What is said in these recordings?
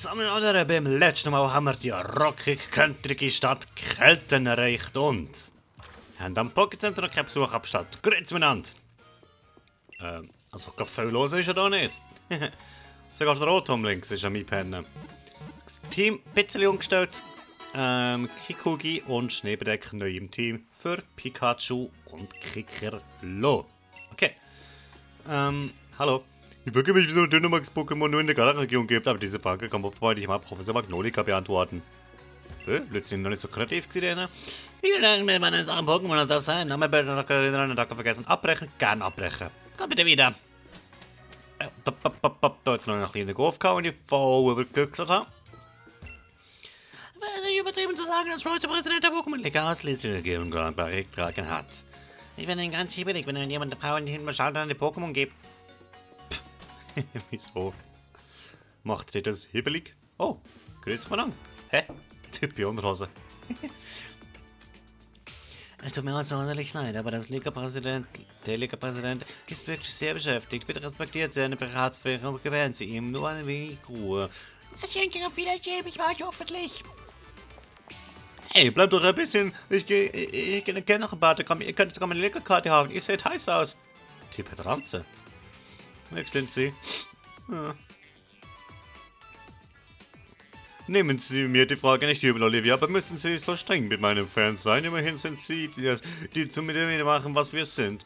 Zusammen oder beim letzten Mal haben wir die rockig-countryge Stadt Kelten erreicht und haben am Pokécenter noch keinen Besuch abgestattet. Grüezi miteinander. Also ich glaube, viel los ist ja da nicht. Sogar der Rotom links ist an mir pennen. Das Team ein bisschen umgestellt. Kikugi und Schneebedeck neu im Team für Pikachu und Kickerlo. Okay. Hallo. Ich frage mich, wieso Dynamax-Pokémon nur in der Gala-Region gibt, aber diese Frage kann man freundlich mal Professor Magnolika beantworten. Letztlich noch nicht so kreativ gewesen. Vielen Dank, mit meinen Sachen Pokémon, das darf sein. Name bitte noch einen Tag vergessen. Abbrechen? Gern abbrechen. Komm bitte wieder. Da jetzt noch ein kleiner Golfkau und ich voll übergeküchselt habe. Wäre nicht übertrieben zu sagen, dass heute Präsident der Pokémon-Liga Auslieferung beigetragen hat. Ich bin ganz hibbelig, wenn jemand der Power hinten mal Schalter an die Pokémon gibt. Wieso? Macht ihr das hibbelig? Oh, grüß von an. Hä? Typ Unterhose. Es tut mir außerordentlich leid, aber der Liga-Präsident ist wirklich sehr beschäftigt. Bitte respektiert seine Beratsfähigkeit und gewähren Sie ihm nur ein wenig Ruhe. Das Schenken auf Wiedersehen, ich war hoffentlich. Hey, bleib doch ein bisschen. Ich kenne noch ein paar Autogramm. Ihr könnt sogar meine Liga-Karte haben. Ihr seht heiß aus. Typ hat Ranze. Wechseln Sie. Ja. Nehmen Sie mir die Frage nicht übel, Olivia, aber müssen Sie so streng mit meinen Fans sein? Immerhin sind Sie, die zu mit dem machen, was wir sind.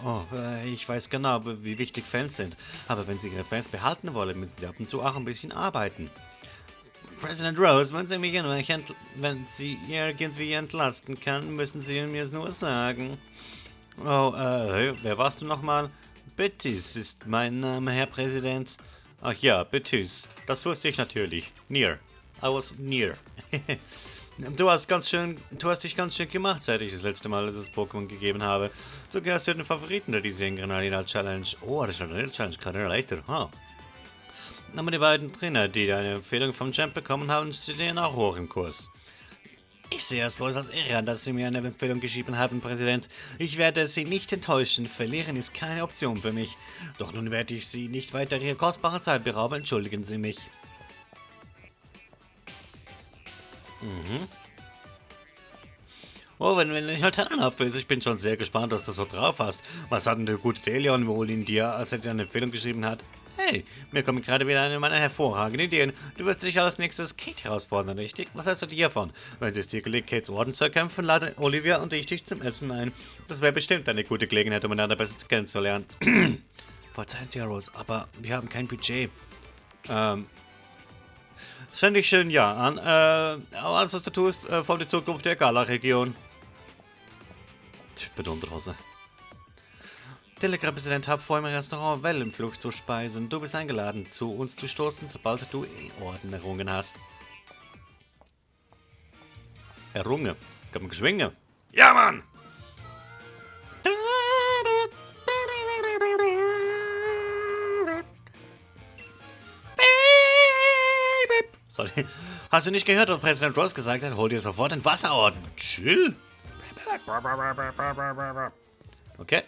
Oh, ich weiß genau, wie wichtig Fans sind. Aber wenn Sie Ihre Fans behalten wollen, müssen Sie ab und zu auch ein bisschen arbeiten. President Rose, wenn Sie irgendwie entlasten kann, müssen Sie mir es nur sagen. Oh, wer warst du nochmal? Betis ist mein Name, Herr Präsident. Ach ja, Betis. Das wusste ich natürlich. Near. I was near. Du hast dich ganz schön gemacht, seit ich das letzte Mal das Pokémon gegeben habe. Du gehörst zu den Favoriten der diesjährigen Arena Challenge. Oh, das ist eine Arena Challenge, keine Later, Aber die beiden Trainer, die eine Empfehlung vom Champ bekommen haben, studieren auch hoch im Kurs. Ich sehe es bloß als Ehre an, dass Sie mir eine Empfehlung geschrieben haben, Präsident. Ich werde Sie nicht enttäuschen. Verlieren ist keine Option für mich. Doch nun werde ich Sie nicht weiter Ihrer kostbaren Zeit berauben. Entschuldigen Sie mich. Oh, wenn ich halt abwillst, ich bin schon sehr gespannt, was du so drauf hast. Was hat denn der gute Delion wohl in dir, als er dir eine Empfehlung geschrieben hat? Hey, mir kommt gerade wieder eine meiner hervorragenden Ideen. Du wirst dich als nächstes Kate herausfordern, richtig? Was hältst du hiervon? Wenn es dir gelingt, Kates Orden zu erkämpfen, laden Olivia und ich dich zum Essen ein. Das wäre bestimmt eine gute Gelegenheit, um einander besser kennenzulernen. Verzeihen Sie, Rose, aber wir haben kein Budget. Schau dich schön ja an. Alles, was du tust, von der Zukunft der Gala-Region. Typ Unterhose. Der Präsident hat vor im Restaurant Wellenflucht zu speisen. Du bist eingeladen, zu uns zu stoßen, sobald du Orden errungen hast. Errungen? Kann man geschwingen? Ja, Mann! Sorry. Hast du nicht gehört, was Präsident Rose gesagt hat? Hol dir sofort den Wasserorden. Chill. Okay.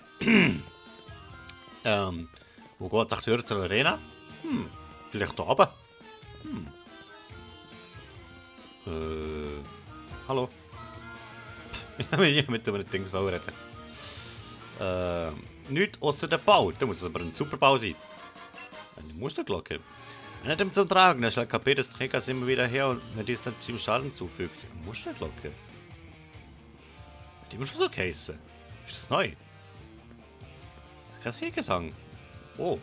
Wo geht es Tür zur Arena? Vielleicht da oben? Hallo? Ich habe hier mit dem Dings reden. Nichts außer der Bau. Da muss es aber ein super Bau sein. Eine Musterglocke. Nicht im zum Tragen, der schlägt KP des Trägers immer wieder her und wenn dies dann Team Schaden zufügt. Eine Musterglocke. Die muss schon so heißen. Ist das neu? Kassiergesang. Oh.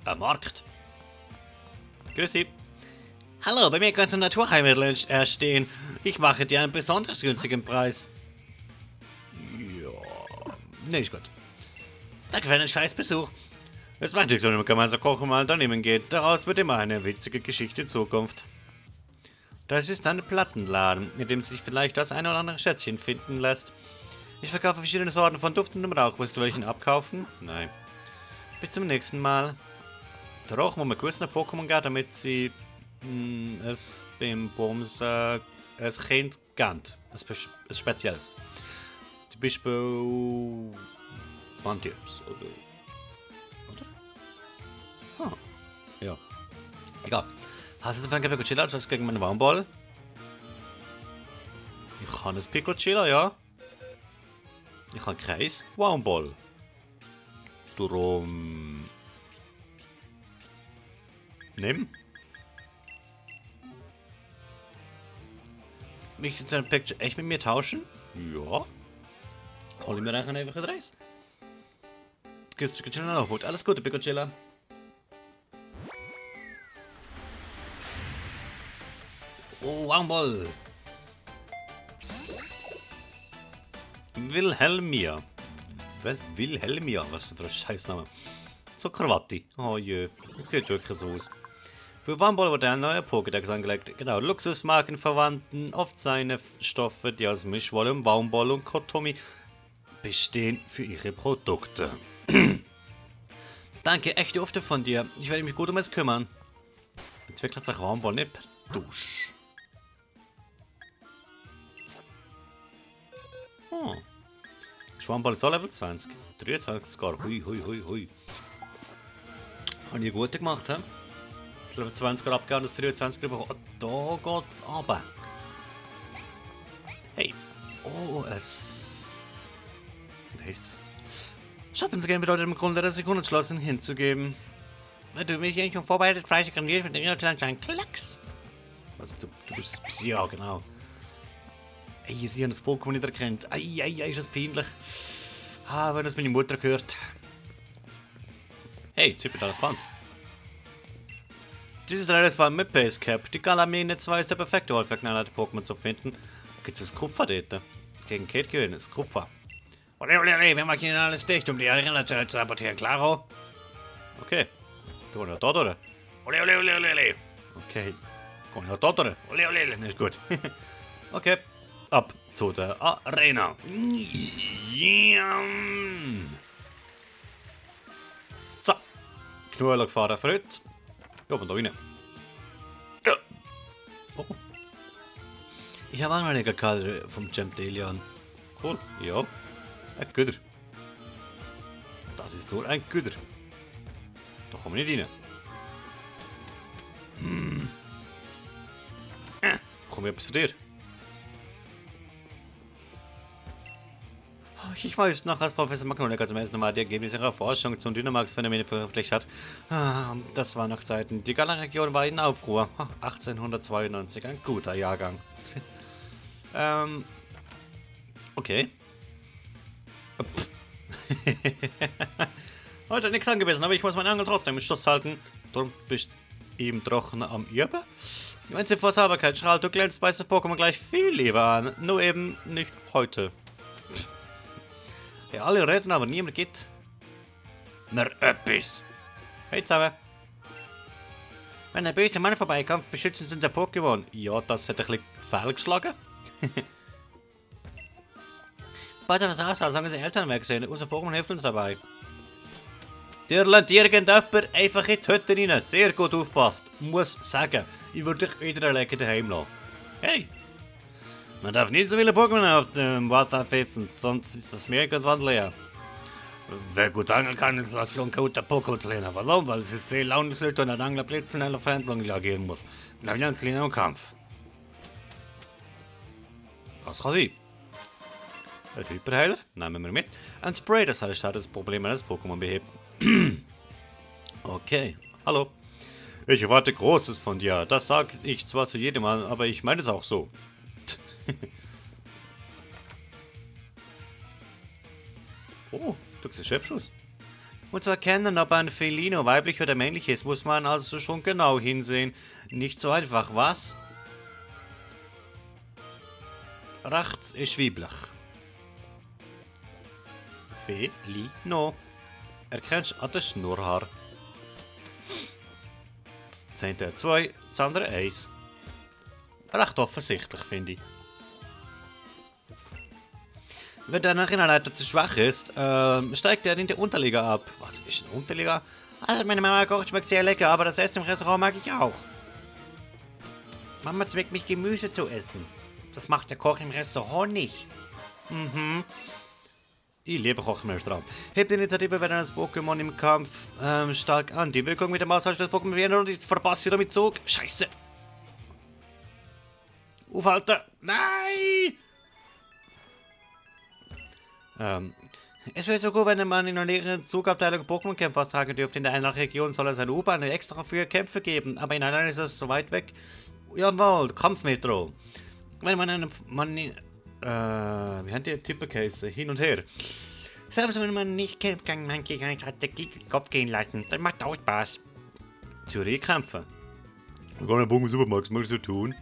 Ein Markt. Grüß Sie. Hallo, bei mir kannst du Naturheilmittel erstehen. Ich mache dir einen besonders günstigen Preis. Ja. Nee, ist gut. Danke für einen Scheißbesuch. Es macht nichts, wenn man gemeinsam kochen und mal unternehmen geht. Daraus wird immer eine witzige Geschichte in Zukunft. Das ist ein Plattenladen, in dem sich vielleicht das eine oder andere Schätzchen finden lässt. Ich verkaufe verschiedene Sorten von duftendem Rauch. Willst du welchen abkaufen? Nein. Bis zum nächsten Mal. Der Rauch muss man kurz nach Pokémon gehen, damit sie es beim Bums es Kind kennt. Es Spezielles. Zum Beispiel Mantips oder? Ja. Egal. Hast du für einen Piccochilla? Das gegen meinen Warmball? Ich habe ein Piccochilla, ja. Ich habe kein Warmball. Darum... Nimm. Möchtest du ein Picture echt mit mir tauschen? Ja. Hol ich mir einfach einen Reis. Gehst du Piccochilla noch gut? Alles Gute, Piccochilla. Oh, Warmball. Wilhelmia. Was? Wilhelmia? Was ist das für ein Scheißname? Zuckerwatti. Oh je. Das sieht wirklich so aus. Für Warmball wurde ein neuer Pokédex angelegt. Genau, Luxusmarken verwandten oft seine Stoffe, die aus Mischwolle, Baumwolle und Kotomi bestehen, für ihre Produkte. Danke, echte Ufte von dir. Ich werde mich gut um es kümmern. Entwickelt sich Warmball nicht per Dusch. Oh. Schwammball ist auch Level 20. 23 sogar. Hui, hui, hui, hui. Habe ich gut gemacht, hä? Das Level 20 abgegeben, das 23 bekommen. Oh, da geht's runter. Hey. Oh, es... Wie heißt das? Shopping-Game bedeutet im Grunde, dass Sekunden entschlossen hinzugeben. Wenn du mich eigentlich vorbereitet, fleißig grandiert mit dem kleinen Klacks. Also, du bist... Ja, genau. Ey, sie haben das Pokémon nicht erkannt. Ei, ist das peinlich. Ah, wenn das meine Mutter gehört. Hey, super relevant. Dieses relevant mit Basecap. Die Galamine 2 ist der perfekte Ort für knallharte Pokémon zu finden. Gibt es das Kupfer dort? Gegen Kate gewinnen, das Kupfer. Ole, wir machen hier alles dicht, um die Arena zu sabotieren, klaro? Okay. Du gehst dort, oder? Ole. Okay. Gehst dort, oder? Ole, nicht gut. Okay. Ab zu der Arena. So. Knuller gefahren, Fritz. Ja, und da rein. Ja. Oh. Ich habe auch noch eine Karte vom Champ Delion. Cool. Ja. Ein Güder. Das ist nur ein Güder. Da kommen wir nicht rein. Komm, etwas für dir. Ich weiß noch, als Professor Magnolia zum ersten Mal die Ergebnisse ihrer Forschung zum Dynamax-Phänomen veröffentlicht hat. Das war noch Zeiten. Die Galar-Region war in Aufruhr. 1892, ein guter Jahrgang. Okay. Heute nichts angebissen, aber ich muss meinen Angel trotzdem im Schluss halten. Darum bist du eben trocken am Üben. Wenn sie vor Sauberkeit strahlt, du glänzt weiße Pokémon gleich viel lieber an. Nur eben nicht heute. Ja, alle reden, aber niemand geht. Mehr etwas. Hey zusammen. Wenn ein böser Mann vorbeikommt, beschützen sie unser Pokémon. Ja, das hat ein bisschen fehlgeschlagen. Weiter was aus, als unsere Eltern weg sind. Unser Pokémon hilft uns dabei. Der lernt irgendjemand einfach in die Hütte rein. Sehr gut aufpasst. Muss sagen. Ich würde dich wieder alleine daheim lassen. Hey! Man darf nicht so viele Pokémon auf dem Wasser fetzen, sonst ist das Meer irgendwann leer. Wer gut angeln kann, ist auch schon ein guter Pokémon-Trainer. Warum? Weil es ist viel Launenschlüter und ein Angler blitzschnell auf Verhandlungen reagieren muss. Mit einem ganz kleinen Kampf. Das kann sein. Ein Hyperheiler, nehmen wir mit. Ein Spray, das heißt, das Problem eines Pokémon behebt. Okay, hallo. Ich erwarte Großes von dir. Das sage ich zwar zu jedem Mal, aber ich meine es auch so. Oh, du bist ein Schöpfschuss. Um zu erkennen, ob ein Felino weiblich oder männlich ist, muss man also schon genau hinsehen. Nicht so einfach, was? Rechts ist weiblich. Felino. Erkennst du an den Schnurrhaar. Das eine 2, das andere 1. Recht offensichtlich, finde ich. Wenn der Arenaleiter zu schwach ist, steigt er in die Unterliga ab. Was ist eine Unterliga? Also meine Mama kocht schmeckt sehr lecker, aber das Essen im Restaurant mag ich auch. Mama zwingt mich Gemüse zu essen. Das macht der Koch im Restaurant nicht. Mhm. Ich liebe Kochmeister. Hebt die Initiative, wenn ein Pokémon im Kampf stark an. Die Wirkung mit dem Austausch des Pokémon wie und ich verpasse damit Zug. Scheiße. Aufhalten. Nein! Es wäre so gut, wenn man in einer Zugabteilung Pokémon-Kämpfer austragen dürfte. In der einen Region soll es eine U-Bahn extra für Kämpfe geben, aber in einer ist es so weit weg. Jawohl, Kampfmetro. Wenn man wie haben die Typenkäse? Hin und her. Selbst wenn man nicht kämpft, kann man gegen einen den Kopf gehen lassen. Das macht auch Spaß. Theorie kämpfen. Wir gehen in den Supermarkt, was muss ich so tun?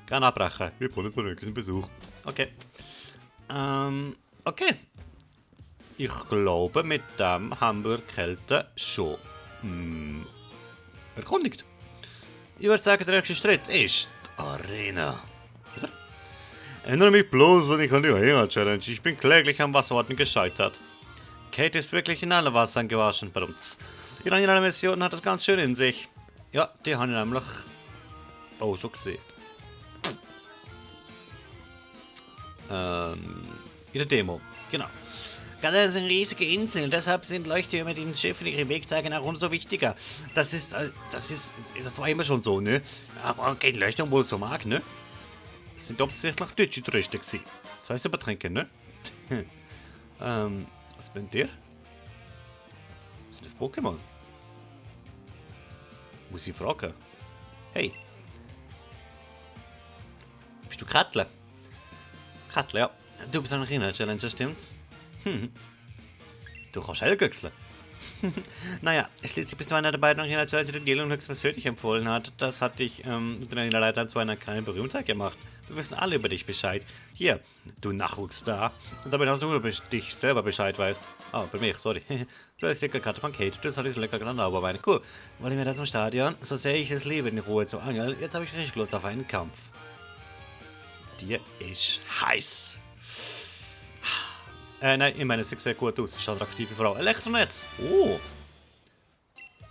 Gerne abbrechen. Wir wollen jetzt mal einen Besuch. Okay. Okay. Ich glaube, mit dem haben wir die Kälte schon erkundigt. Ich würde sagen, der nächste Schritt ist die Arena. Oder? Erinnere mich bloß an die Arena-Challenge. Ich bin kläglich am Wasserwarten gescheitert. Kate ist wirklich in alle Wassern gewaschen bei uns. Die einer Mission hat das ganz schön in sich. Ja, die haben ich nämlich auch schon gesehen. In der Demo, genau. Gerade sind riesige Inseln, deshalb sind Leuchttürme, die den Schiffen ihren Weg zeigen, auch umso wichtiger. Das war immer schon so, ne? Aber kein Leuchtturm wohl so mag, ne? Das sind offensichtlich deutsche Touristen gewesen. Das heißt aber trinken, ne? Was bin der? Sind das Pokémon? Muss ich fragen? Hey. Bist du Kattle? Kattle, ja. Du bist noch in der Challenge, stimmt's? Du kannst Hellgöchseln. Naja, schließlich bist du einer der beiden in der Challenge, die Dylan höchstpersönlich empfohlen hat. Das hat dich unter deiner Leiter zu einer kleinen Berühmtheit gemacht. Wir wissen alle über dich Bescheid. Hier, du Nachwuchsstar. Und damit hast du über dich selber Bescheid weißt. Oh, bei mir, sorry. Du hast die leckere Karte von Kate. Du hast diese leckere Granatauberweine. Cool. Wollen wir da zum Stadion? So sehr ich es liebe, in Ruhe zu angeln. Jetzt habe ich richtig Lust auf einen Kampf. Dir ist heiß. Nein, ich meine, es sieht sehr gut aus. Es ist eine attraktive Frau. Elektronetz. Oh.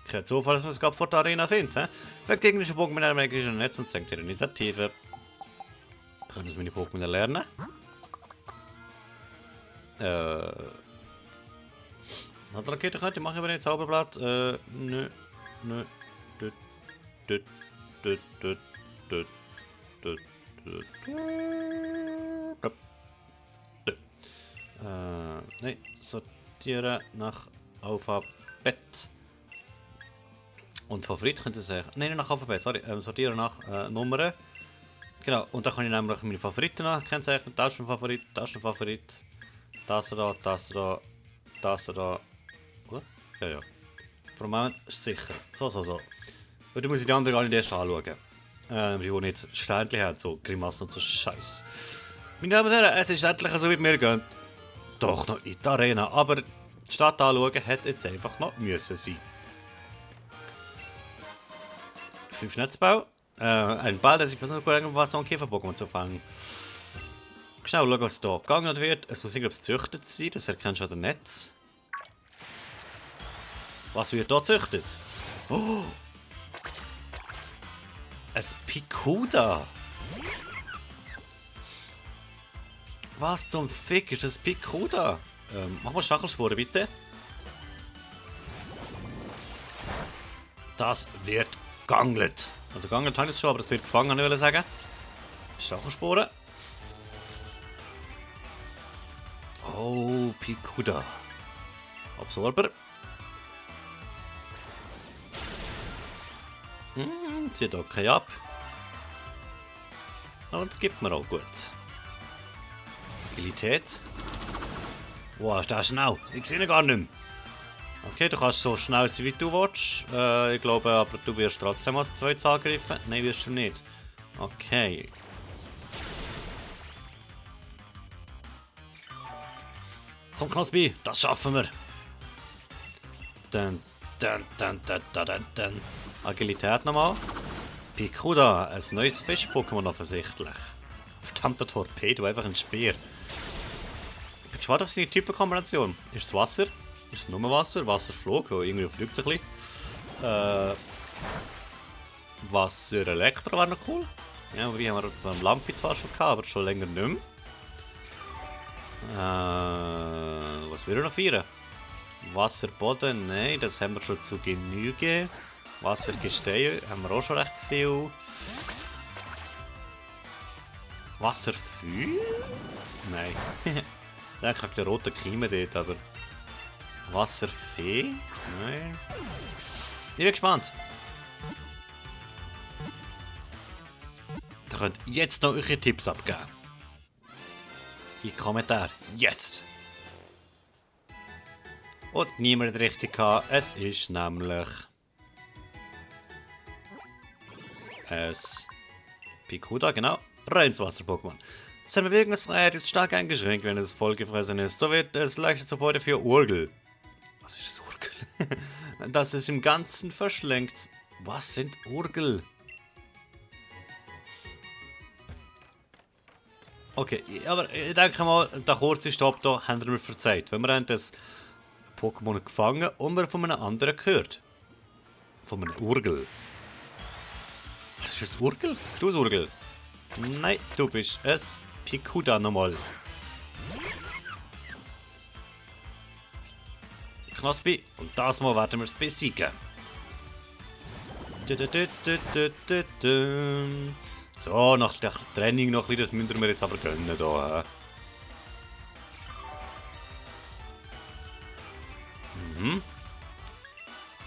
Kein Zufall, dass man es gerade vor der Arena findet. Wer gegen den Bogen mit einem elektrischen Netz und senkt ihre Initiative. Können Sie meine Pokémon lernen? Hat Rakete könnte machen über den Zauberblatt? Nö. Nein, sortieren nach Alphabet. Und Favorit könnte ich sagen. Nein, nicht nach Alphabet, sorry. Sortieren nach Nummern. Genau, und da kann ich nämlich meine Favoriten kennzeichnen. Taschenfavorit, Taschenfavorit. Das da, das da, das da. Oder? Ja, ja. Für den Moment ist sicher. So. Und dann muss ich die anderen gar nicht erst anschauen. Die nicht Sternchen haben, so Grimassen und so Scheiß. Meine Damen und Herren, es ist endlich so, wie wir gehen. Doch noch in die Arena, aber die Stadt anschauen hätte jetzt einfach noch müssen sein. 5 Netzbau. Ein Ball, der sich besonders gut eignet, was so ein Käfer-Pokémon zu fangen. Schnell schauen, was hier gegangen wird. Es muss irgendwie gezüchtet sein, das erkennt schon der Netz. Was wird hier gezüchtet? Oh! Ein Pikuda! Was zum Fick ist das Pikuda? Mach mal Stachelsporen, bitte. Das wird ganglet. Also gangelt habe ich es schon, aber das wird gefangen, würde ich sagen. Stachelsporen. Oh, Pikuda. Absorber. Zieht okay ab. Und gibt mir auch gut. Agilität. Wow, ist der schnell. Ich sehe ihn gar nicht mehr. Okay, du kannst so schnell sein, wie du willst. Ich glaube aber, du wirst trotzdem als zweites angreifen. Nein, wirst du nicht. Okay. Komm, Knospi, das schaffen wir. Dun. Agilität nochmal. Pikuda, ein neues Fisch-Pokémon offensichtlich. Verdammter Torpedo, einfach ein Speer. Ich bin gespannt auf seine Typenkombination. Ist es Wasser? Ist es nur Wasser? Wasserflug? Oh, irgendwie fliegt es ein bisschen. Wasser-Elektro wäre noch cool. Ja, wir haben beim Lampi zwar schon gehabt, aber schon länger nicht mehr. Was will er noch feiern? Wasserboden? Nein, das haben wir schon zu Genüge. Wassergestein haben wir auch schon recht viel. Wasserfeuer? Nein. Dann kann der rote Kiemen dort, aber... Wasserfee? Nein. Ich bin gespannt. Ihr könnt jetzt noch eure Tipps abgeben. In die Kommentare. Jetzt! Und niemand hat richtig gehabt. Es ist nämlich... Es... Pikuda, genau. Reines Wasser-Pokémon. Seine Bewegungsfreiheit ist stark eingeschränkt, wenn es vollgefressen ist. So wird es leichter zu Beute für Urgel. Was ist das Urgel? Das es im Ganzen verschlingt. Was sind Urgel? Okay, aber ich denke mal, der kurze Stopp da haben wir mir verzeiht. Wenn wir haben das Pokémon gefangen und wir von einem anderen gehört. Von einem Urgel. Was ist das Urgel? Bist du das Urgel? Nein, du bist es. Pikuda nochmal. Knospi. Und das Mal werden wir es besiegen. So, nach der Training noch wieder, das müssen wir jetzt aber gönnen hier.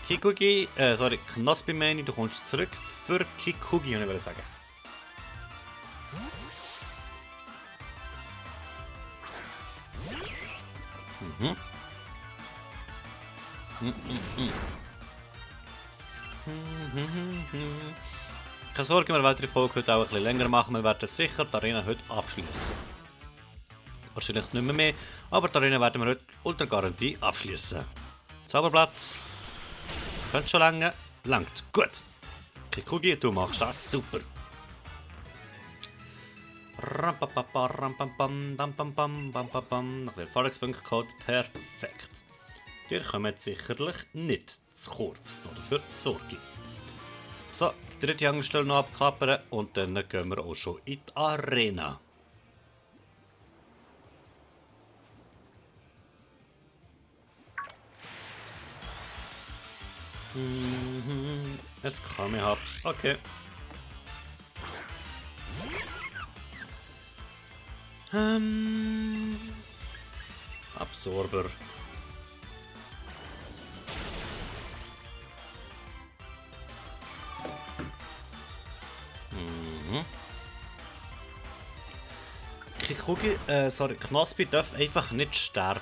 Kikugi, sorry, Knospi meine, du kommst zurück für Kikugi, würde ich sagen. Keine Sorge, wir werden die Folge heute auch ein bisschen länger machen. Wir werden sicher die Arena heute abschließen. Wahrscheinlich nicht mehr, aber die Arena werden wir heute unter Garantie abschließen. Zauberplatz. Könnte schon lange. Langt. Gut. Kikugi, du machst das super. Nach der Erfahrungspunktcode perfekt. Ihr kommt sicherlich nicht zu kurz. Dafür sorge ich. So, die dritte Angelstelle noch abklappern und dann gehen wir auch schon in die Arena. Es kann ich hab's. Okay. Absorber. Kikugi, sorry, Knospi darf einfach nicht sterben.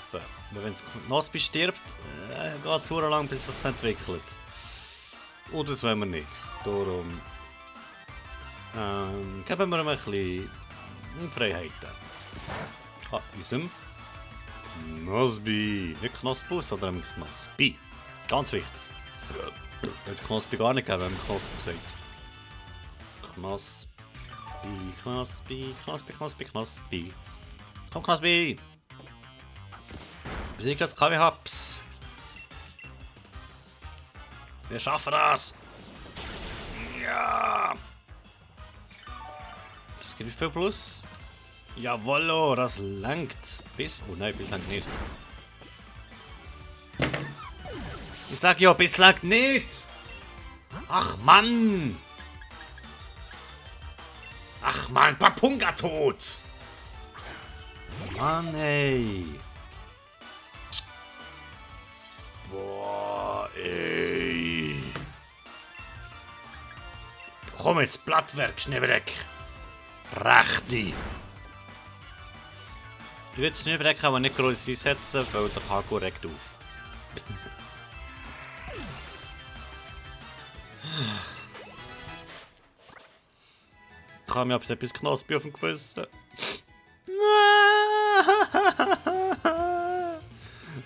Weil wenn Knospi stirbt, geht es so lange, bis es sich entwickelt. Und das wollen wir nicht. Darum geben wir ihm ein bisschen Freiheiten. Ah, unserem Knospi. Nicht Knospus, sondern Knospi. Ganz wichtig. Wird Knospi gar nicht geben, wenn man Knospi sagt. Knospi. Knospi. Komm, Knospi! Besiegt das KW-Haps! Wir schaffen das! Ja! Das gibt wie viel Plus? Jawollo, das langt! Bis? Oh nein, bis langt nicht. Ich sag ja, bis langt nicht! Ach Mann! Ach man, Papunga tot! Mann ey! Boah ey! Komm jetzt, Blattwerk, Schneebedek! Rechti! Ich will jetzt Schneebedek aber nicht groß einsetzen, weil der Haku regt auf. Ich habe mir aber etwas Knospi auf dem Gewissen.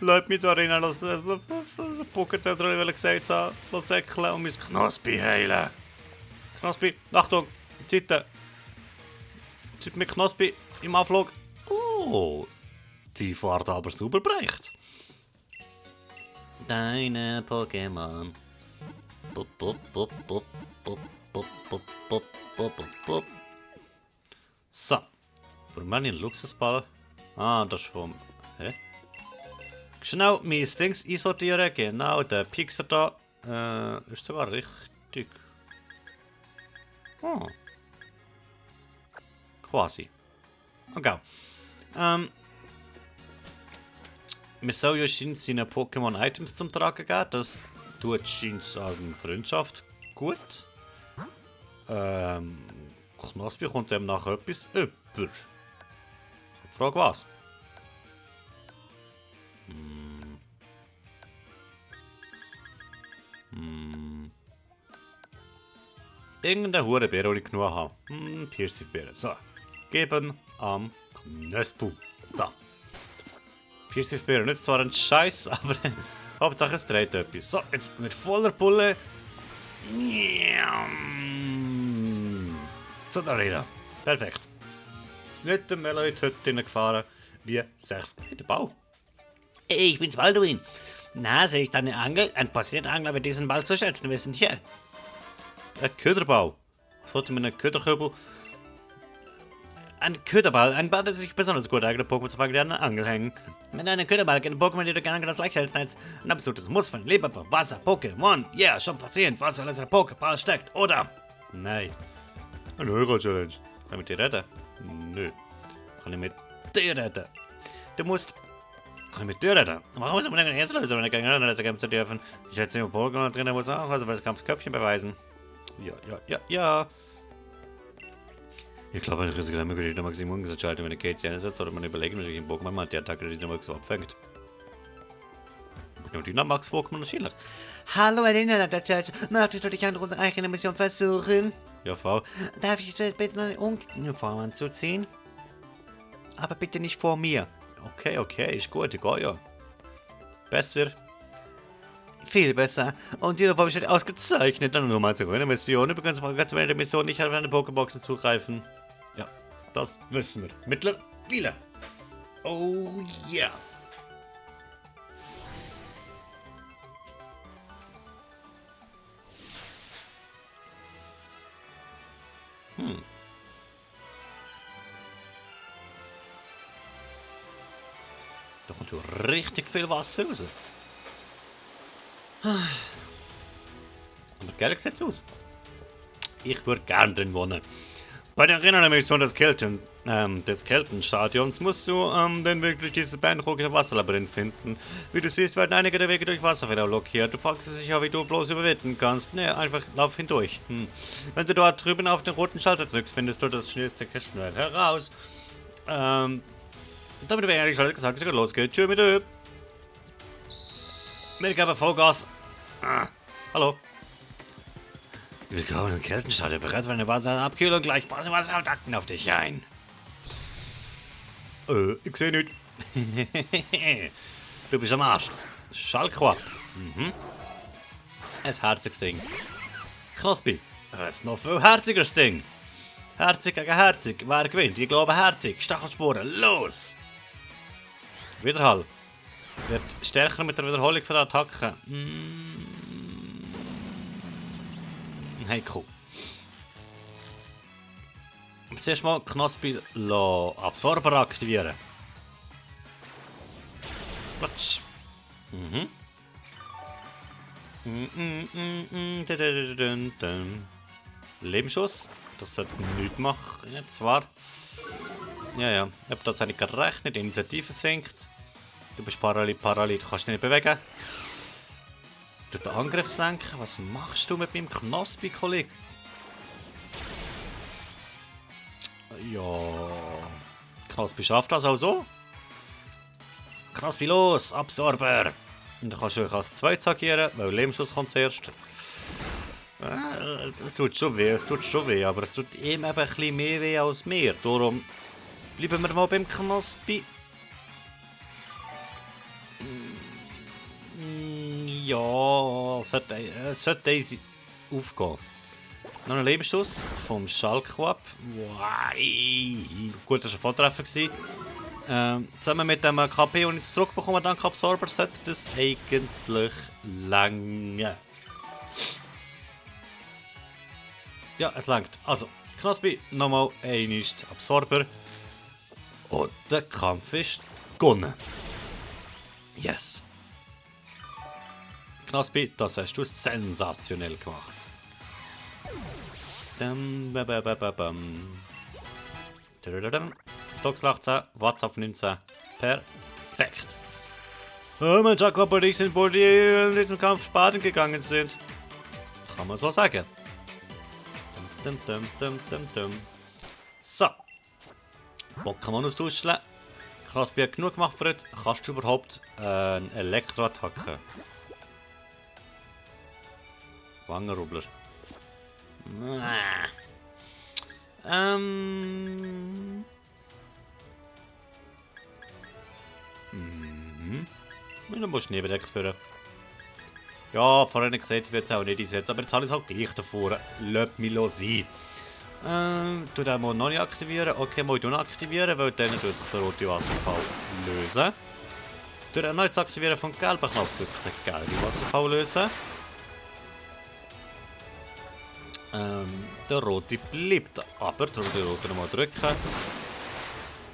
Leute mich da rein, dass der Pokézentrum gesagt hat, lass säckeln und mein Knospi heilen. Knospi, Achtung, Zeiten. Zeit mit Knospi im Anflug. Oh, die Fahrt aber super bereicht. Deine Pokémon. Bop, bop, bop, bop, bop, bop, bop, bop, bop, bop, bop. So, für meinen Luxusball. Ah, das ist vom... Hä? Schnell mein Dings einsortieren. Genau, der Pixar da. Ist sogar richtig. Oh. Quasi. Okay. Wir sollen ja scheint seine Pokémon-Items zum Tragen geben. Das tut scheint sagen Freundschaft gut. Knospi kommt dem nachher etwas über. Frage was? Irgendeine Hurenbeere, die ich genug habe. Piercing-Beere. So. Geben am Knöspel. So. Piercing-Beere. Nicht zwar ein Scheiß, aber Hauptsache es dreht etwas. So, jetzt mit voller Pulle. Zu der Rede. Perfekt. Nicht der Meloid heute gefahren wie 6 Meter Bau. Hey, ich bin's Balduin. Na, sehe ich da eine Angel? Ein passierter Angler wird diesen Ball zu schätzen wissen. Hier. Ein Köderbau. Sollte man einen Köderkübel. Ein Köderball. Ein Ball, der sich besonders gut eignet, Pokémon zu fangen, die an den Angel hängen. Mit einem Köderball können Pokémon, die du gerne das gleiche hältst, als ein absolutes Muss von Liebe für Wasser, Pokémon. Ja, schon passiert, was alles in der Pokéball steckt, oder? Nein. Eine Euro-Challenge. Kann ich mit dir retten? Nö. Kann ich mit dir retten? Du musst. Kann ich mit dir retten? Warum ist aber nicht erst Lösung, wenn ich gegen andere kämpfen zu dürfen? Ich schätze, im Pokémon drin muss auch also das Kampfköpfchen beweisen. Ja. Ich glaube, ein Risiko damit würde ich noch Maximum entscheiden, wenn ich Gates einsetzt, oder man überlegen, wenn ich einen Pokémon mal die Attacke, die nochmal so abfängt. Und die Max-Pokémon wahrscheinlich. Hallo, Erinner, der Chat. Möchtest du dich an unserer eigenen Mission versuchen? Ja, Frau. Darf ich zuerst bitte noch eine Uniform anzuziehen? Aber bitte nicht vor mir. Okay, ist gut, ich gehe ja. Besser. Viel besser. Und die Uniform steht ausgezeichnet. Dann nur mal zu einer Mission. Übrigens, ganz während der Mission nicht auf eine Pokéboxen zugreifen. Ja, das wissen wir. Mittlerweile. Oh yeah. Da kommt ja richtig viel Wasser raus. Aber geil sieht's aus. Ich würde gern drin wohnen. Bei der Erinnerungsmission des Keltenstadions musst du dann wirklich dieses beeindruckende Wasserlabyrinth finden. Wie du siehst, werden einige der Wege durch Wasserfälle blockiert. Du fragst dich sicher, wie du bloß überwinden kannst. Ne, einfach lauf hindurch. Wenn du dort drüben auf den roten Schalter drückst, findest du das schnellste schnell heraus. Damit wäre eigentlich alles gesagt, dass es losgeht. Tschüss mit dir. Wir geben Vollgas. Hallo. Willkommen im Keltenstadion. Bereits für eine Wasserabkühlung. Gleich Wasserabdacken auf dich ein. Ich sehe nicht. Du bist am Arsch. Schalquab. Ein herziges Ding. Knospi. Das ist noch viel herzigeres Ding. Herzig gegen Herzig. Wer gewinnt? Ich glaube Herzig. Stachelsporen. Los! Widerhall. Wird stärker mit der Wiederholung von der Attacke. Hey, cool. Zuerst mal Knospi Absorber aktivieren. Platsch. Lebensschuss. Das sollte nichts machen. Zwar. Ja. Ich habe tatsächlich gerechnet. Die Initiative sinkt. Du bist Paralyt, du kannst dich nicht bewegen. Du den Angriff senken. Was machst du mit meinem Knospi, Kollege? Ja. Knospi schafft das auch so. Knospi los, Absorber. Und dann kannst du als zweites agieren, weil Lebensschuss kommt zuerst. Es tut schon weh, aber es tut ihm eben ein bisschen mehr weh als mir. Darum bleiben wir mal beim Knospi. Ja, es sollte easy aufgehen. Noch ein Lebensschuss vom Schalquab. Wow. Gut, das war ein Volltreffer. Zusammen mit dem KP, und jetzt zurückbekommen, dank Absorber, sollte das eigentlich lange. Ja, es langt. Also, Knospi, nochmal einmal Absorber. Und der Kampf ist gewonnen. Yes. Knospi, das hast du sensationell gemacht. Dox 18, WhatsApp 19. Perfekt. Oh, mein Jacob und ich sind wohl die in diesem Kampf baden gegangen sind. Kann man so sagen. So. Pokémon austauschen. Knospi hat genug gemacht für heute. Kannst du überhaupt eine Elektroattacke? Wangenrubler. Dann musst du Nebendeck führen. Ja, vorhin gesagt, ich werde es auch nicht einsetzen, aber jetzt habe ich es halt gleich davor. Lass mich sein. Du den mal noch nicht aktivieren. Okay, mal aktivieren, weil dann tut sich der rote Wasserfall lösen. Durch erneut das Aktivieren von gelben Knopf wird sich der gelbe Wasserfall lösen. Der rote bleibt aber, der rote nochmal drücken.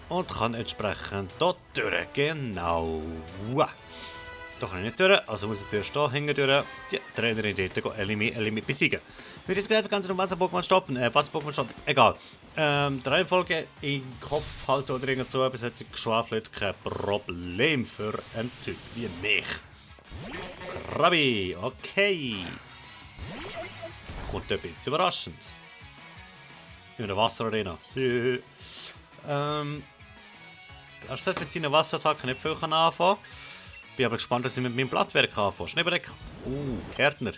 Und kann entsprechend hier durch. Genau. Da kann ich nicht durch, also muss ich zuerst hier hinten durch die Trainerin dort Elimi besiegen. Mit diesem Gerät kannst du noch Wasser-Pokémon stoppen, egal. Die Reihenfolge im Kopf halten oder irgend so etwas hat sich geschwafelt, kein Problem für einen Typ wie mich. Krabi, okay. Kommt ein bisschen überraschend. In einer Wasserarena. Er sollte mit seinen Wasserattacken nicht viel anfangen. Bin aber gespannt, was ich mit meinem Blattwerk anfange. Schneebedeck. Härtner.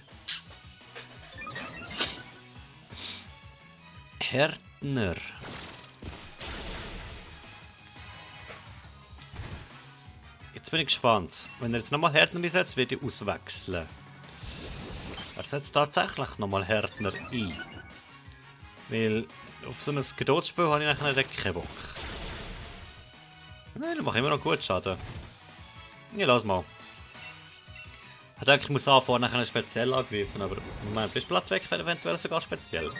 Härtner. Jetzt bin ich gespannt. Wenn er jetzt nochmal Härtner einsetzt, wird ich auswechseln. Er setzt tatsächlich nochmal Härtner ein. Weil auf so ein Geduldsspiel habe ich nachher keinen Bock. Nein, dann mache ich immer noch gut Schaden. Ja, lass mal. Ich denke, ich muss anfangen, nachher speziell angreifen, aber mein Blatt weg wäre eventuell sogar speziell.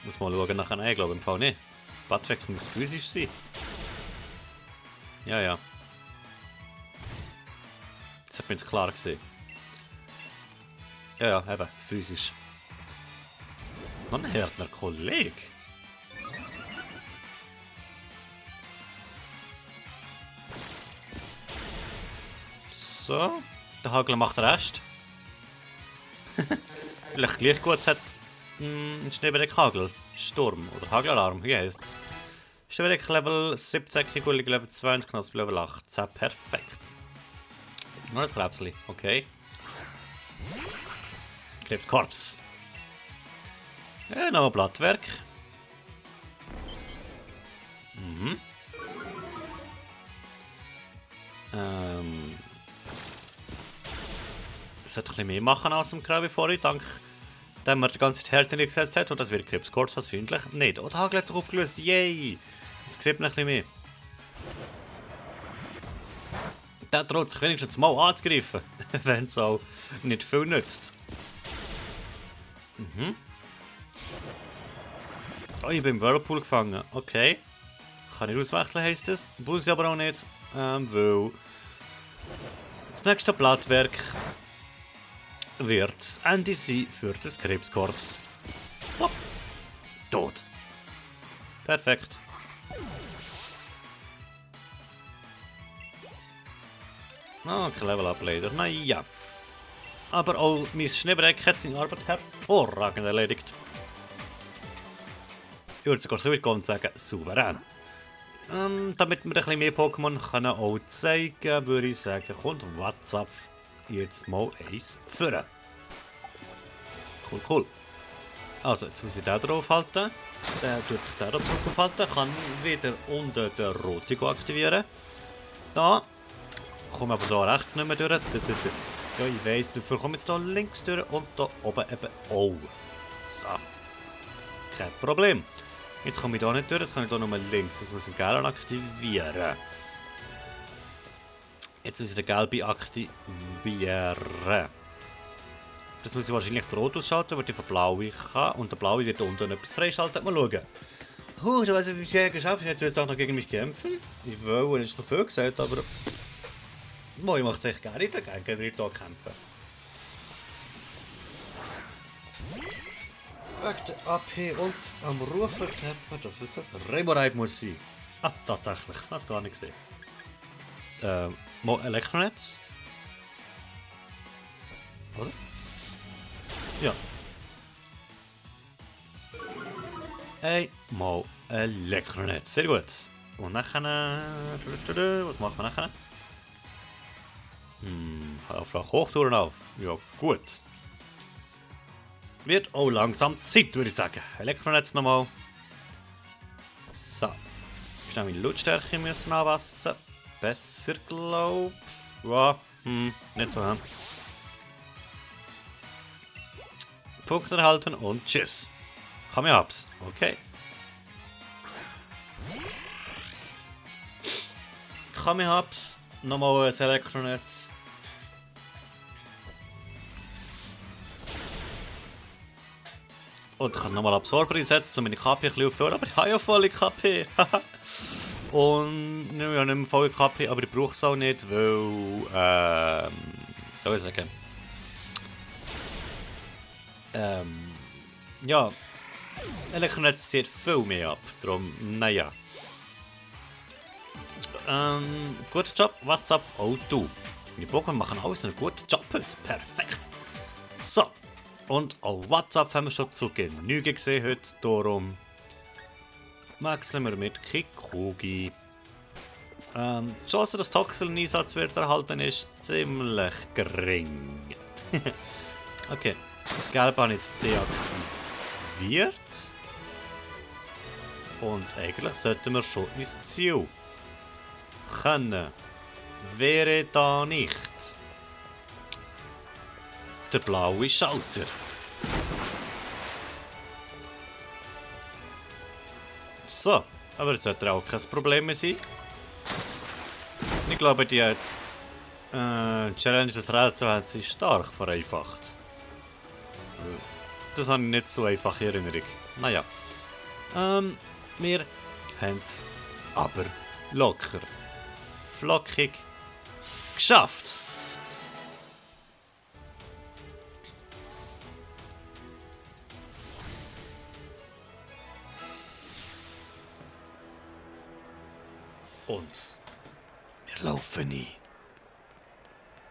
Muss mal schauen, nachher. Nein, ich glaube im Fall nicht. Blatt weg muss physisch sein. Ja, ja. Das hat mir jetzt klar gesehen. Ja, ja, eben, physisch. Noch ein Härtner Kollege. So, der Hagel macht den Rest. Vielleicht gleich gut hat ein Schneebedeck Hagel. Sturm oder Hagelalarm, wie heißt es? Schneebedeck Level 17, Kigulig Level 20, Knospi Level 18. Perfekt. Noch ein Krebsli, okay. Krebskorps. Ja, noch ein Blattwerk. Mhm. Es sollte ein bisschen mehr machen als im Grau wie vorhin, dank dem man die ganze Zeit Härte nicht gesetzt hat. Und das wird Krebskorps wahrscheinlich nicht. Oh, der Hagel hat sich aufgelöst, yay! Jetzt sieht man ein bisschen mehr. Der droht sich wenigstens mal anzugreifen, wenn es auch nicht viel nützt. Mhm. Oh, ich bin im Whirlpool gefangen. Okay. Kann ich auswechseln, heisst es. Muss ich aber auch nicht. Weil das nächste Blattwerk wird das Ende sein für das Krebskorps. Oh. Tot. Perfekt. Ah, kein Level-Up leider. Naja. Aber auch mein Schneebedeck hat seine Arbeit hervorragend erledigt. Ich würde sogar so weit gehen und sagen, souverän. Damit wir ein bisschen mehr Pokémon können auch zeigen, würde ich sagen, kommt WhatsApp jetzt mal eins führen. Cool, cool. Also, jetzt muss ich den draufhalten. Der tut sich der draufhalten. Kann wieder unten den roten aktivieren. Da. Komme aber hier rechts nicht mehr durch. Ja, ich weiss, dafür komme jetzt hier links durch und hier oben eben auch. So. Kein Problem. Jetzt komme ich hier nicht durch, jetzt kann ich hier nur links. Das muss ich gelb aktivieren. Jetzt muss ich den gelben aktivieren. Das muss ich wahrscheinlich rot ausschalten, weil ich von blau kann. Und der blaue wird unten etwas freischalten. Mal schauen. Du weißt, wie ich es geschafft habe. Jetzt willst du auch noch gegen mich kämpfen. Ich will, ist noch viel gesagt, aber Moi macht sich gerne dagegen, Rito kämpfen. Wegen der AP und am Rufen kämpfen, dass es ein Remoraid muss sein. Ah, tatsächlich, das gar nicht gesehen. Mo Elektronetz? Oder? Ja. Mal Elektronetz, sehr gut. Und nachher... Was machen wir nachher? Auf Hochtouren auf. Ja, gut. Wird auch langsam Zeit, würde ich sagen. Elektronetz nochmal. So. Schnell meine Lautstärke müssen anpassen. Besser, glaub. Ja, nicht so. Punkt erhalten und tschüss. Komm ich ab's. Okay. Komm ich ab's. Nochmal ein Elektronetz. Und ich kann nochmal Absorber einsetzen, um meine KP ein bisschen aufzuhören. Aber ich habe ja volle KP. Und ich habe nicht mehr volle KP, aber ich brauche es auch nicht, weil... soll ich sagen? Ja. Elektronetz zieht viel mehr ab. Darum, naja. Guter Job, WhatsApp, auch du. Die Pokémon machen alles einen guten Job heute. Perfekt. So. Und auf WhatsApp haben wir schon zu Genüge gesehen heute. Darum wechseln wir mit Kikugi. Die Chance, dass Toxel ein Einsatz wird erhalten, ist ziemlich gering. Okay. Das Gelb habe ich jetzt deaktiviert. Und eigentlich sollten wir schon ins Ziel können. Wäre da nicht der blaue Schalter. So, aber jetzt sollte auch kein Problem mehr sein. Ich glaube, die Challenge des Rätsels hat sich stark vereinfacht. Das habe ich nicht so einfach in Erinnerung. Naja. Wir haben es aber locker, flockig geschafft. Und wir laufen nie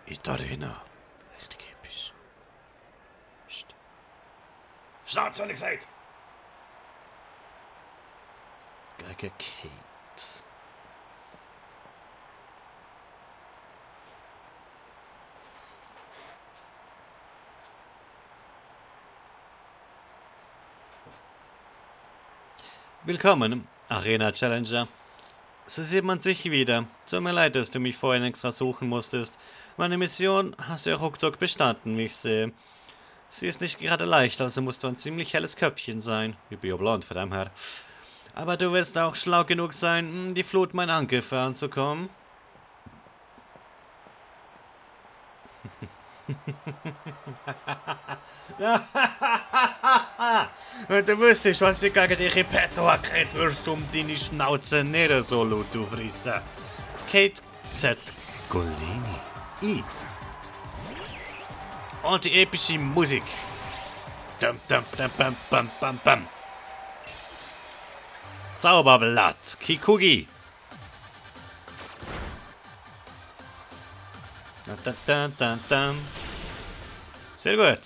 in die Arena. Richtig episch. Schnauze, habe ich gesagt! Gegen Kate. Willkommen, Arena Challenger. So sieht man sich wieder. Tut mir leid, dass du mich vorhin extra suchen musstest. Meine Mission hast du ja ruckzuck bestanden, wie ich sehe. Sie ist nicht gerade leicht, also musst du ein ziemlich helles Köpfchen sein. Ich bin ja blond, von dem her. Aber du wirst auch schlau genug sein, die Flut meinen Angriff anzukommen. Du wüsstest, was ich gegen dich in petto habe, wirst du um deine Schnauze nicht so laut aufreissen. Kate setzt Golini ein. Und die epische Musik. Dum, dum, dum, bam, bam, bam, bam. Zauberblatt, Kikugi. Sehr gut.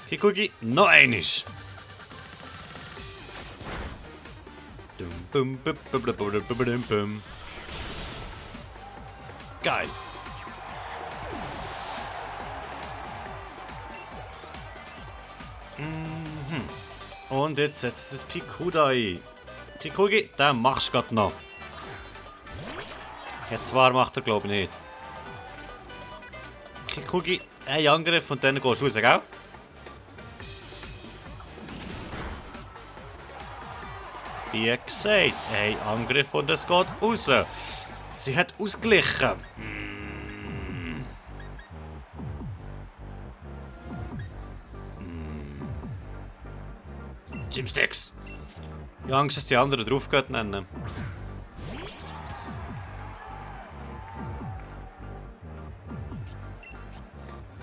Kikugi, noch einisch. Geil. Und jetzt setzt das Pikuda ein. Kikugi, den machst du grad noch. Jetzt zwar macht er glaube ich nicht. Kikugi, ein Angriff und dann gehst du raus, gell? Wie gesagt, ein Angriff und es geht raus. Sie hat ausgeglichen. Gymsticks. Ich habe Angst, dass die anderen draufgehen nennen.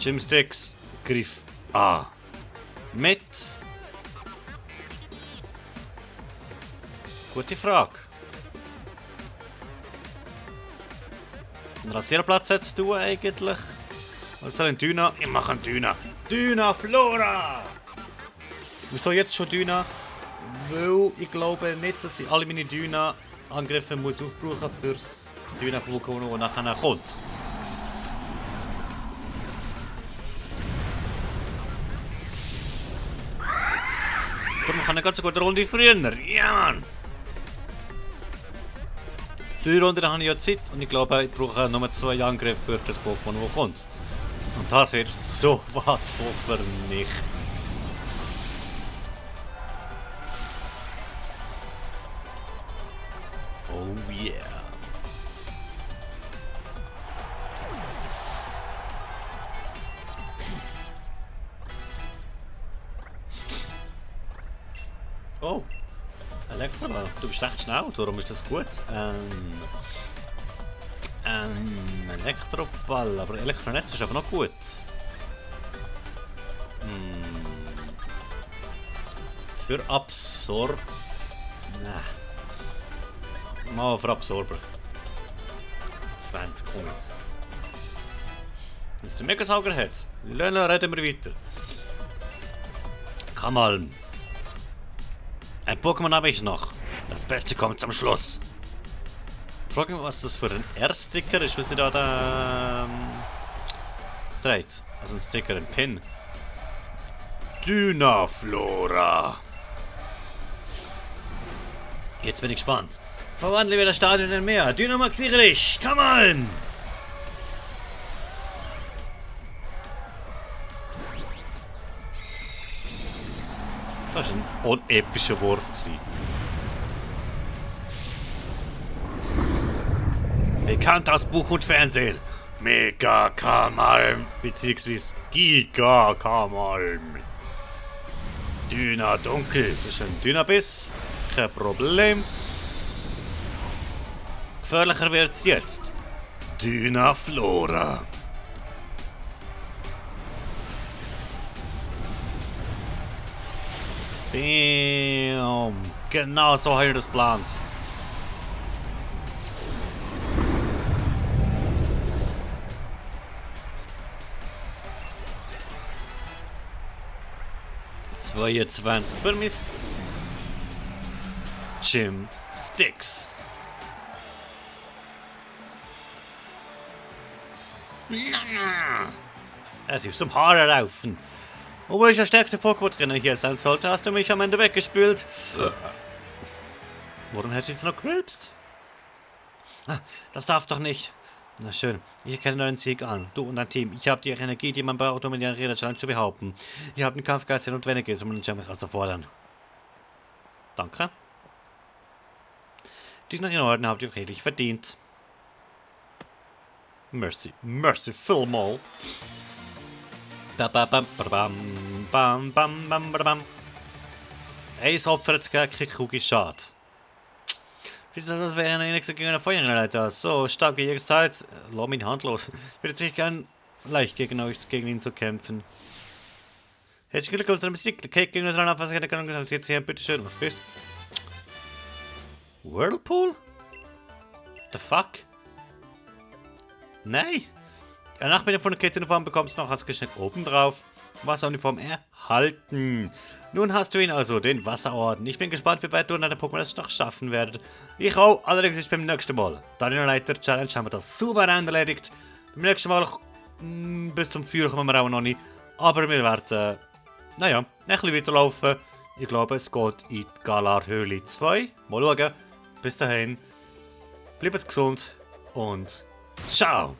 Gymsticks, Griff A. Mit... Gute Frage. Einen Rasierplatz hättest du eigentlich? Was soll ein Dyna? Ich mache einen Dyna. Dyna Flora! Wieso jetzt schon Dyna? Weil ich glaube nicht, dass ich alle meine Dyna-Angriffe muss aufbrauchen fürs Dyna-Vulkan, das nachher kommt. Darum kann ich ganz eine gute Runde früher. Ja, Mann! 3 Runden habe ich ja Zeit und ich glaube, ich brauche nur 2 Angriffe für das Pokémon, das kommt. Und das wird sowas von vernichtet. Oh yeah. Oh. Elektroball. Du bist recht schnell, darum ist das gut. Elektroball, aber Elektronetz ist aber noch gut. Für Absorb... Nein. Mal für Absorber. 20, komm jetzt. Wenn es den Megasauger hat, reden wir weiter. Kamalm. Ein Pokémon habe ich noch. Das Beste kommt zum Schluss. Frag mich, was das für ein R-Sticker ist, was sie da dreht. Also ein Sticker, ein Pin. Dynaflora. Jetzt bin ich gespannt. Verwandle wir das Stadion in Meer. Dynamaxiere dich. Come on! Das war ein unepischer Wurf. Bekannt aus Buch und Fernsehen. Mega Kamalm. Beziehungsweise Giga Kamalm. Dyna Dunkel. Das ist ein Dynabiss. Kein Problem. Gefährlicher wird es jetzt. Dynaflora. Bam. Genau so habe ich das geplant. Für mich Gymsticks. Es ist zum Haare laufen. Obwohl ich der stärkste Pokémon-Trainer hier sein sollte, hast du mich am Ende weggespült. Warum hättest du jetzt noch gerülpst? Das darf doch nicht. Na schön, ich erkenne deinen Sieg an. Du und dein Team. Ich habe die Energie, die man braucht, um in der Arena-Challenge zu behaupten. Ihr habt den Kampfgeist der notwendig um den Challenge herauszufordern. Danke. Diesen Orden habt ihr redlich verdient. Merci. Merci vielmal. Eins Opfer hat gegen Kikugi Schade. Das wäre eine nächste gegen eine Feuerleiter. So stark wie ihr seid, lass mich Hand los. Ich würde sicher gern leicht gegen ihn zu kämpfen. Herzlichen Glückwunsch zum Sieg. Okay, gegen das Rennen, was ich hätte jetzt hier, bitteschön, was bist du? Whirlpool? The fuck? Nein! Nach mit der von der Kids-Uniform bekommst du noch als Geschenk obendrauf Wasseruniform erhalten. Nun hast du ihn also, den Wasserorden. Ich bin gespannt, wie weit du und deine Pokémon es noch schaffen werdet. Ich auch, allerdings ist beim nächsten Mal. Dann in der Leiter-Challenge haben wir das souverän erledigt. Beim nächsten Mal bis zum Feuer kommen wir auch noch nicht. Aber wir werden, naja, ein bisschen weiterlaufen. Ich glaube, es geht in die Galar-Höhle 2. Mal schauen. Bis dahin, bleibt gesund und ciao!